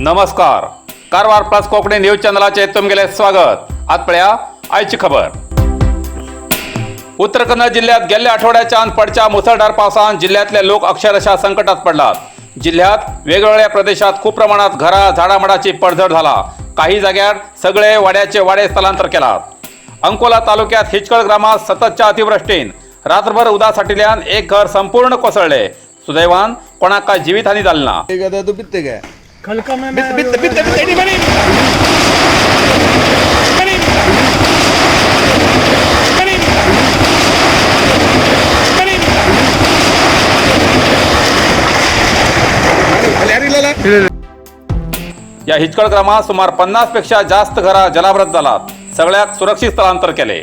नमस्कार, Karwar plus Konkani news चॅनलाचे तुमगेले स्वागत. आज पळया आयची खबर. उत्तर कन्नड जिल्ह्यात गेल्या आठवड्याच्या पडच्या मुसळधार पावसान जिल्ह्यातले लोक अक्षरशः संकटात पडलात. जिल्ह्यात वेगवेगळ्या प्रदेशात खूप प्रमाणात घरा झाडामडाची पडझड झाला. काही जाग्यार सगळे वाड्याचे वाडे स्थलांतर केलात. अंकोला तालुक्यात हिचकळ ग्रामात सततच्या अतिवृष्टीन रात्रभर उदा साठिल्यान एक घर संपूर्ण कोसळले. सुदैवान कोणाक काय जीवितहानी झाली ना. तो बित्ते काय खलका में बित्ते बित्ते बित्ते बित्ते बनी बनी बनी बनी बनी. या हिचकळ ग्रामात सुमार 50 पेक्षा जास्त घरा जलावृत झालात. सगळ्यात सुरक्षित स्थलांतर केले.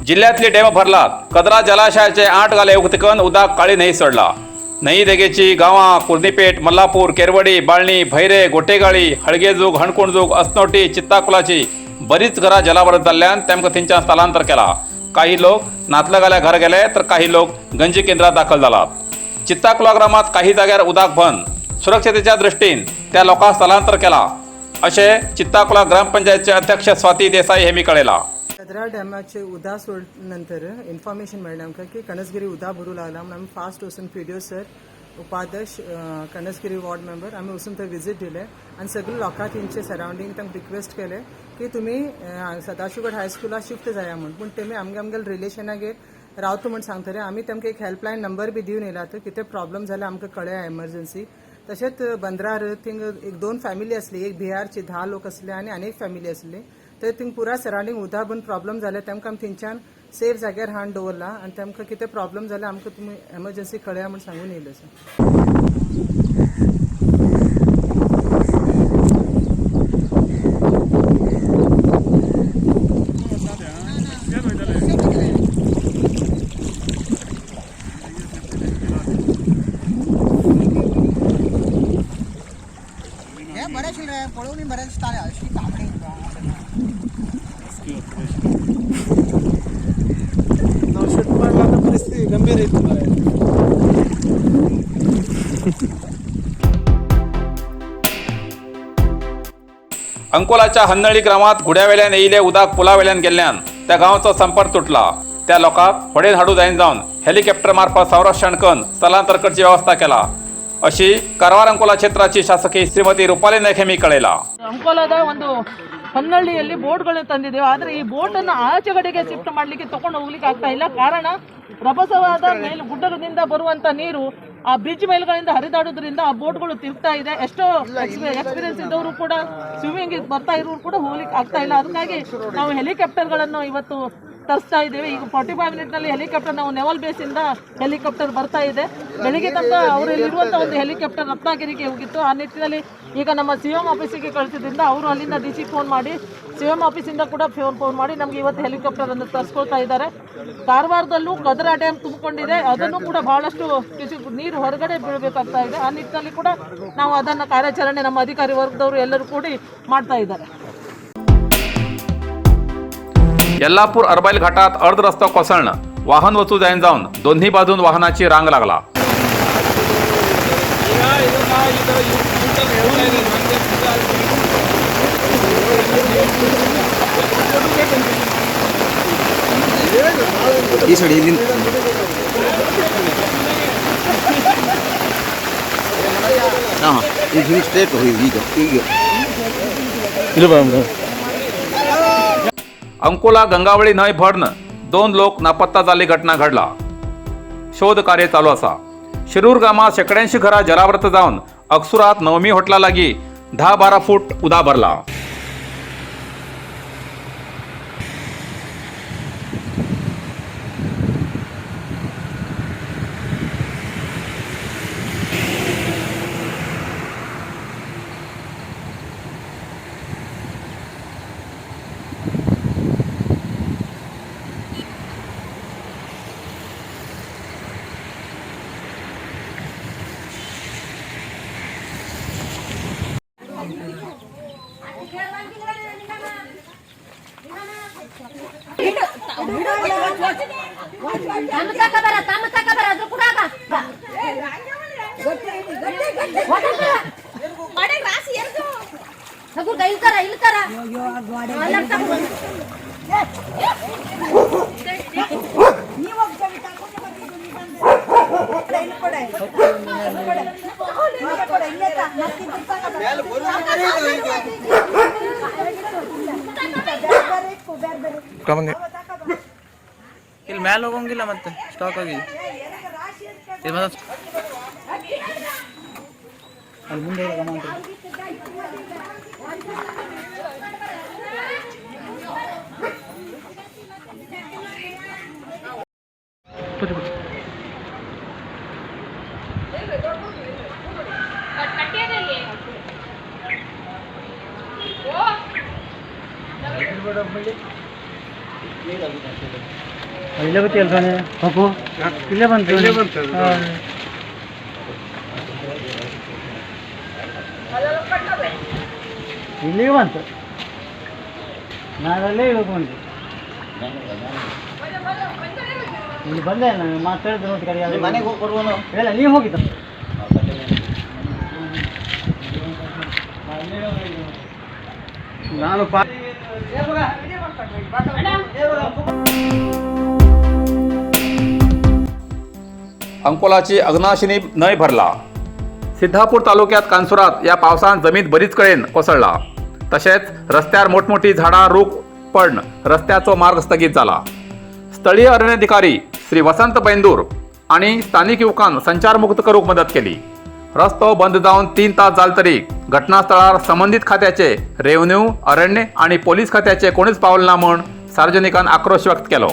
जिल्ह्यातली डॅम भरलात. कदरा जलाशयाचे 8 गाले उक्तकन उदाक काळी न्हंय सोडला. न्हंयी देगेची गावां कुर्णीपेठ, मल्लापूर, केरवडी, बाळणी, भैरे, गोटेगाळी, हळगेजूग, हणकोणजूग, असनोटी, चित्ताकुलाची बरीच घरां जलावृत जाल्ल्यान तेमकां थंयच्यान स्थलांतर केला. काही लोक नातलगाल्या घर गेले तर काही लोक गंजी केंद्रात दाखल जालात. चित्ताकुला ग्रामात काही जाग्यार उदाक बंद. सुरक्षतेच्या दृष्टीन त्या लोकांक स्थलांतर केला अशें चित्ताकुला ग्रामपंचायतचे अध्यक्ष स्वाती देसाई हेमी कळयला. कदरा डॅमाचे उदा सोड नंतर इन्फॉर्मेशन मेळ्ळें आमकां की कणसगिरी उदा भरूं लागला म्हणून आमी फास्ट वचून पीडीओ सर, उपाध्यक्ष, कणसगिरी वॉर्ड मेंबर आमी वचून थंय विजीट दिले आनी सगळे लोकां तेंचे सरावंडींग तांकां रिक्वेस्ट केले की तुमी सदाशिवगड हायस्कुला शिफ्ट जाया म्हूण. पूण तेमी आमगे आमगेले रिलेशनागेर रावता म्हूण सांगतले. आमी तांकां एक हेल्पलायन नंबर बी दिवन येयलात, कितें प्रॉब्लम जाल्यार आमकां कळया एमर्जन्सी. तशेंच बंदरार थिंग एक दोन फॅमिली आसली, एक बिहारची 10 लोक आसले आनी आनी एक फॅमिली आसली. तर थिंग पुरा सरावंडींग उदक भरून प्रॉब्लम जाले. तांकां आमी थंयच्यान सेफ जाग्यार हाडून दवरला आनी तांकां कितें प्रॉब्लम जाल्यार आमकां तुमी एमर्जन्सी कळया म्हूण सांगून येयले सर. हे बरेच रे पळोवन बरें दिसतालें अशी तांबडी. ನಾವು ಶಿಫ್ಟ್ ಮಾಡ್ಲಾರ್ದ ಪರಿಸ್ಥಿತಿ ಗಂಭೀರ ಇತ್ತು ಮಾರಾಯ. अंकोलाच्या हन्नळी ग्रामात घुड्यावेल्यान येयले उदक पुलावेल्यान गेल्ल्यान त्या गांवचो संपर्क तुटला. त्या लोकांक होडेन हाडू जायन जावन हेलिकॉप्टर मार्फत संरक्षण करून स्थलांतर करची व्यवस्था केला अशी कारवार अंकोला क्षेत्राची शासकी श्रीमती रुपाली नाईक हेमी कळयला. ಅಂಕೋಲಾದ ಒಂದು ಹೊನ್ನಳ್ಳಿಯಲ್ಲಿ ಬೋಟ್ಗಳನ್ನು ತಂದಿದ್ದೇವೆ. ಆದರೆ ಈ ಬೋಟನ್ನು ಆಚೆಗಡೆಗೆ ಶಿಫ್ಟ್ ಮಾಡಲಿಕ್ಕೆ ತಗೊಂಡು ಹೋಗ್ಲಿಕ್ಕೆ ಆಗ್ತಾ ಇಲ್ಲ. ಕಾರಣ, ರಭಸವಾದ ಮೇಲ್ ಗುಡ್ಡದಿಂದ ಬರುವಂತ ನೀರು ಆ ಬ್ರಿಡ್ಜ್ ಮೇಲ್ಗಳಿಂದ ಹರಿದಾಡೋದ್ರಿಂದ ಆ ಬೋಟ್ಗಳು ತಿರುಗ್ತಾ ಇದೆ. ಎಷ್ಟೋ ಎಕ್ಸ್ಪೀರಿಯನ್ಸ್ ಇದ್ದವರು ಕೂಡ, ಸ್ವಿಮ್ಮಿಂಗ್ ಬರ್ತಾ ಇರೋರು ಕೂಡ ಹೋಗ್ಲಿಕ್ಕೆ ಆಗ್ತಾ ಇಲ್ಲ. ಅದಕ್ಕಾಗಿ ನಾವು ಹೆಲಿಕಾಪ್ಟರ್ಗಳನ್ನು ಇವತ್ತು ತರಿಸ್ತಾ ಇದ್ದೇವೆ. ಈಗ 45 ಮಿನಿಟ್ನಲ್ಲಿ ಹೆಲಿಕಾಪ್ಟರ್, ನಾವು ನೆವಲ್ ಬೇಸಿಂದ ಹೆಲಿಕಾಪ್ಟರ್ ಬರ್ತಾ ಇದೆ. ಬೆಳಿಗ್ಗೆ ತನಕ ಅವರಲ್ಲಿರುವಂಥ ಒಂದು ಹೆಲಿಕಾಪ್ಟರ್ ರತ್ನಾಗಿರಿಗೆ ಹೋಗಿತ್ತು. ಆ ನಿಟ್ಟಿನಲ್ಲಿ ಈಗ ನಮ್ಮ ಸಿಎಂ ಆಫೀಸಿಗೆ ಕಳಿಸಿದ್ರಿಂದ ಅವರು ಅಲ್ಲಿಂದ ಡಿ ಸಿ ಫೋನ್ ಮಾಡಿ, ಸಿಎಂ ಆಫೀಸಿಂದ ಕೂಡ ಫೋನ್ ಫೋನ್ ಮಾಡಿ ನಮಗೆ ಇವತ್ತು ಹೆಲಿಕಾಪ್ಟರ್ ಅನ್ನು ತರಿಸ್ಕೊಳ್ತಾ ಇದ್ದಾರೆ. ಕಾರವಾರದಲ್ಲೂ ಕದರಾ ಡ್ಯಾಮ್ ತುಂಬಿಕೊಂಡಿದೆ. ಅದನ್ನು ಕೂಡ ಬಹಳಷ್ಟು ನೀರು ಹೊರಗಡೆ ಬೀಳಬೇಕಾಗ್ತಾ ಇದೆ. ಆ ನಿಟ್ಟಿನಲ್ಲಿ ಕೂಡ ನಾವು ಅದನ್ನು ಕಾರ್ಯಾಚರಣೆ ನಮ್ಮ ಅಧಿಕಾರಿ ವರ್ಗದವರು ಎಲ್ಲರೂ ಕೂಡಿ ಮಾಡ್ತಾ ಇದ್ದಾರೆ. येल्लापूर अरबाईल घाटात अर्ध रस्तो कोसळणं वाहन वचू जायन जावन दोन्ही बाजून वाहनाची रांग लागला. ಈ ಸೈಡ್ ಇಲ್ಲಿಂದ. ಹಾಂ, ಈಗ ಹಿಂಗೆ ಸ್ಟ್ರೇಟ್ ಹೋಗಿ ಈಗ ಈಗ. अंकोला गंगावळी न्हंय भरण 2 लोक नापत्ता जाल्ली घटना घडला. शोध कार्य चालू आसा. शिरूर गामात शेंकड्यांशी घरां जलावृत जावन अक्सुरात नवमी होटला लागी 10-12 फूट उदा भरला. ತಮ್ಮ ತಕ ಬರ, ತಮ್ಮ ತಕ ಬರ, ಅದ್ರ ಕೂಡ. ಇಲ್ಲಿ ತರ ಇಲ್ಲಿ ತರ. ಇಲ್ಲಿ ಮ್ಯಾಲ ಹೋಗಂಗಿಲ್ಲ ಮತ್ತೆ ಸ್ಟಾಕ್ ಆಗಿ. ಇಲ್ಲಿಗೆ ಬಂತು, ನಾವಲ್ಲೇ ಇವಾಗ ಬಂದ್ವಿ. ಇಲ್ಲಿ ಬಂದೆ ನಾನು ಮಾತಾಡಿದ್ರು ನೋಡಿ ಕಡೆ. ಮನೆಗೆ ಹೋಗಿ ಕೊಡುವನು. ಇಲ್ಲ, ನೀವು ಹೋಗಿದ್ದ ನಾನು अंकोलाची अग्नाशिनी न्हंय भरला. सिद्धापूर तालुक्यात कानसुरात या पावसान जमीन बरीच कडेन कोसळ्ळा. तशेंच रस्त्यार मोठमोठी झाडां रूख पडून रस्त्याचो मार्ग स्थगीत जाला. स्थळीय अरण्याधिकारी श्री वसंत बैंदूर आनी स्थानिक युवकान संचारमुक्त करूंक मदत केली. रस्तो बंद जावन 3 तास जाले तरी घटनास्थळार संबंदीत खात्याचे रेव्हन्यू, अरण्य आनी पोलीस खात्याचे कोणूच पावल ना म्हूण सार्वजनिकान आक्रोश व्यक्त केलो.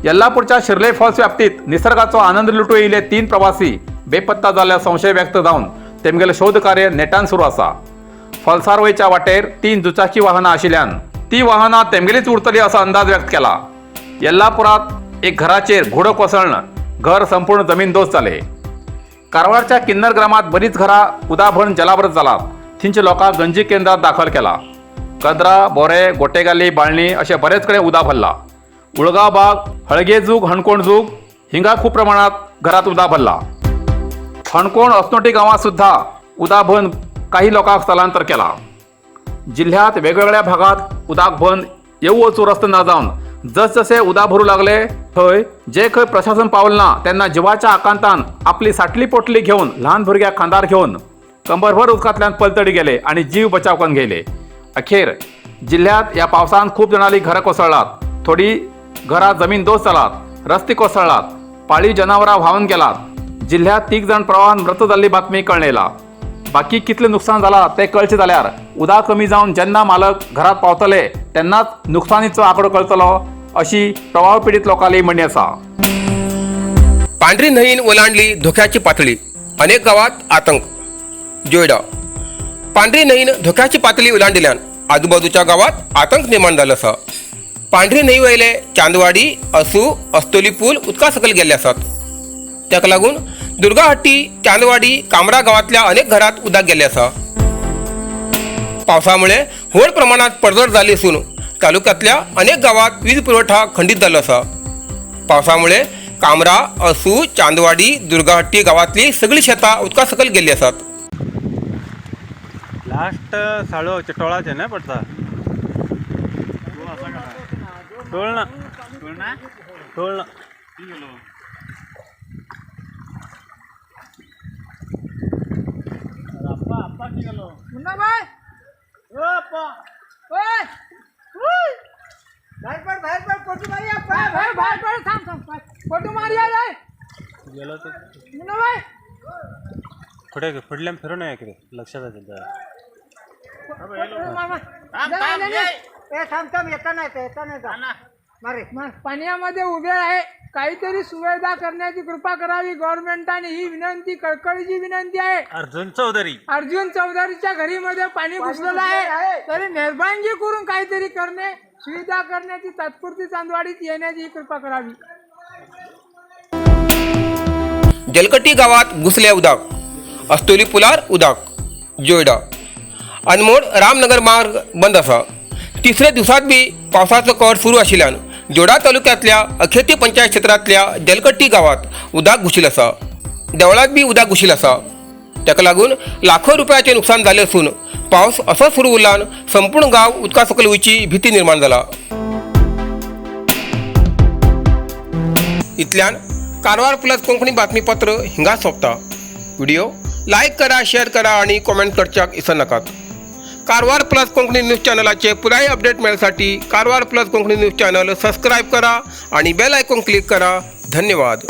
येल्लापूरच्या शिर्ले फॉल्स व्याप्तीत निसर्गाचो आनंद लुटू येयिल्ले 3 प्रवासी बेपत्ता जाल्ल्या संशय व्यक्त जावन तेमगेलें शोध कार्य नेटान सुरू आसा. फॉल्सार वयच्या वाटेर 3 दुचाकी वाहनां आशिल्ल्यान ती वाहनां तेमगेलीच उरतली असो अंदाज व्यक्त केला. येल्लापुरात एक घराचेर घोडो कोसळ्ळन घर संपूर्ण जमीनदोस्त जाले. कारवारच्या किन्नर ग्रामात बरीच घरां उदा भरून जलाभरत जालात. थंयच्या लोकांक गंजी केंद्रात दाखल केला. कद्रा, बोरे, गोटेगाली, बाळणी अशे बरेच कडेन उदा भरला. उळगांव बाग, हळगेजूग, हणकोणजूग हिंगा खूब प्रमाणात घरात उदा भरला. हणकोण असनोटी गांवात सुद्धा उदा भरून काही लोकांक स्थलांतर केला. जिल्ह्यात वेगवेगळ्या भागात उदक भरून येऊ वचू रस्तो ना जावन जसजसे उदा भरू लागले थंय जे खंय प्रशासन पावल ना तेन्ना जिवाच्या आकांतान आपली साटली पोटली घेवन ल्हान भुरग्याक खांदार घेवन कंबरभर उदकांतल्यान पलतडी गेले आनी जीव बचाव करून घेयले. अखेर जिल्ह्यात ह्या पावसान खूब जाणांली घरां कोसळ्ळात, थोडी घरां जमीन दोस्त जालात, रस्ते कोसळ्ळात, पाळीव जनावरां व्हांवन गेलात. जिल्ह्यात 3 जाण प्रवाहान मृत जाल्ली बातमी कळ्ळेला. बाकी कितलें नुकसान जाला तें कळचें जाल्यार उदक कमी जावन जेन्ना मालक घरांत पावतले तेन्नाच नुकसानीचो आंकडो कळटलो अशी प्रवाह पिडीत लोकांली म्हणणी आसा. पांढरी न्हंयीन ओलांडली धोक्याची पातळी, अनेक गावात आतंक. जोयडा पांढरी न्हंयीन धोक्याची पातळी ओलांडिल्यान आजूबाजूच्या गावात आतंक निर्माण जालो आसा. पांढरी न्हंय वयले चांदवाडी, असू, अस्तोली पूल उदका सकयल गेल्ले आसात. ताका लागून दुर्गाहट्टी, चांदवाडी, कामरा गांवांतल्या अनेक घरात उदक गेल्ले आसा. पावसामुळे व्हड प्रमाणात पडझड जाल्ली आसून तालुक्यांतल्या अनेक गावात वीज पुरवठा खंडीत जाल्लो आसा. पावसामुळे कामरा, असू, चांदवाडी, दुर्गाहट्टी गावातली सगळी शेतां उदका सकयल गेल्ली आसात. लास्ट साळो टोळाचे ना पडता. टोळ ना, टोळ ना. बाहेर पड, बाहेर पड, फोटो मारिया, बाहेर बाहेर पड, थांब थांब, फोटो मारिया जाय. गेलो तर मुन्नाभाई फुडे फुडल्यान फिरून ये कितें लक्षात येतलें. थांब थांब, येता नाही येता नाही, मारे. पाण्यामध्ये उभे आहे, काहीतरी सुविधा करण्याची कृपा करावी गव्हर्नमेंटाने, ही विनंती, कळकळीची विनंती आहे. अर्जुन चौधरी, अर्जुन चौधरीच्या घरीमध्ये पाणी घुसलेलं आहे, तरी मेहरबानगी करून काहीतरी करणे, सुविधा करण्याची, तात्पुरती चांदवाडीत येण्याची ही कृपा करावी. जलकटी गावात घुसल्या उदक, अस्तोली पुलार उदक. जोयडा अनमोड रामनगर मार्ग बंद आसा. तिसऱ्या दिवसात बी पावसाचो कहर सुरू आशिल्ल्यान जोडा तालुक्यांतल्या अखेती पंचायत क्षेत्रांतल्या जलकट्टी गावात उदक घुशील आसा. देवळात बी उदक घुशील आसा. ताका लागून लाखो रुपयाचें नुकसान जालें आसून पावस असो सुरू उरल्यान संपूर्ण गांव उदका सकयल वयची भीती निर्माण जाला. इतल्यान कारवार प्लस कोंकणी बातमीपत्र हिंगा सोंपता. व्हिडिओ लायक करा, शेअर करा आणि कॉमेंट करच्याक इसर नाकात. कारवार प्लस कोंकणी न्यूज चॅनलाचे पुराय update मेळसाठी Karwar plus Konkani news channel subscribe करा आणि बेल आयकॉन क्लिक करा. धन्यवाद.